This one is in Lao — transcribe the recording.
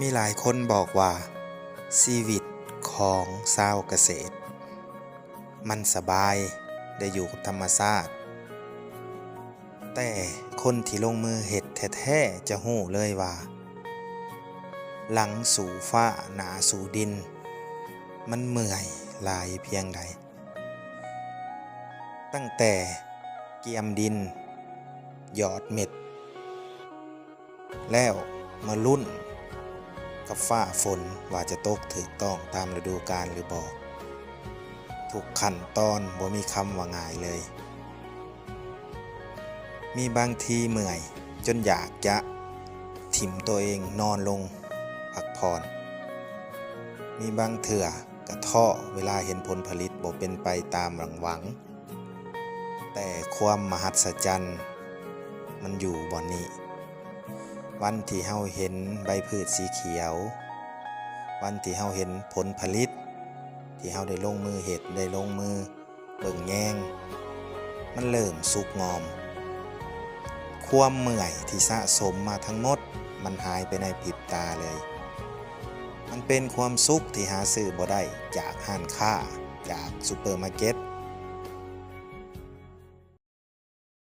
ມີຫຼາຍຄົນບອກວ່າຊີວິດຂອງຊາວກະເສດມັນສະບາຍ ໄດ້ຢູ່ກັບທຳມະຊາດ, ແຕ່ຄົນທີ່ລົງມືເຮັດແທ້ໆຈະຮູ້ເລີຍວ່າ ຫຼັງສູ້ຟ້າໜ້າສູ້ດິນ ມັນເມື່ອຍຫຼາຍພຽງໃດ. ຕັ້ງແຕ່ກຽມດິນ, ຢອດເມັດ ແລ້ວມາລຸ້ນກັບຟ້າຝົນວ່າຈະຕົກຖືກຕ້ອງຕາມລະດູການຫຼືບໍ່. ທຸກຂັ້ນຕອນບໍ່ມີຄຳວ່າງ່າຍເລີຍ. ມີບາງທີເມື່ອຍຈົນຢາກຈະຖິ້ມໂຕເອງນອນລົງພັກຜ່ອນ. ມີບາງເທື່ອກະທໍ້ເວລາເຫັນຜົນຜະລິດບໍ່ເປັນໄປຕາມຫວັງ. ແຕ່ຄວາມມະຫັດສະຈັນມັນຢູ່ບ່ອນນີ້. ວັນທີ່ເຮົາເຫັນໃບພືດສີຂຽວ, ວັນທີ່ເຮົາເຫັນຜົນຜະລິດທີ່ເຮົາໄດ້ລົງມືເຮັດ, ໄດ້ລົງມືເບິ່ງແຍງ, ມັນເລີ່ມສຸກງອມ. ຄວາມເມື່ອຍທີ່ສະສົມມາທັງໝົດ ມັນຫາຍໄປໃນພິບຕາເລີຍ. ມັນເປັນຄວາມສຸກທີ່ຫາຊື້ບໍ່ໄດ້ຈາກຮ້ານຄ້າ, ຈາກຊຸບເປີມາເກັດ,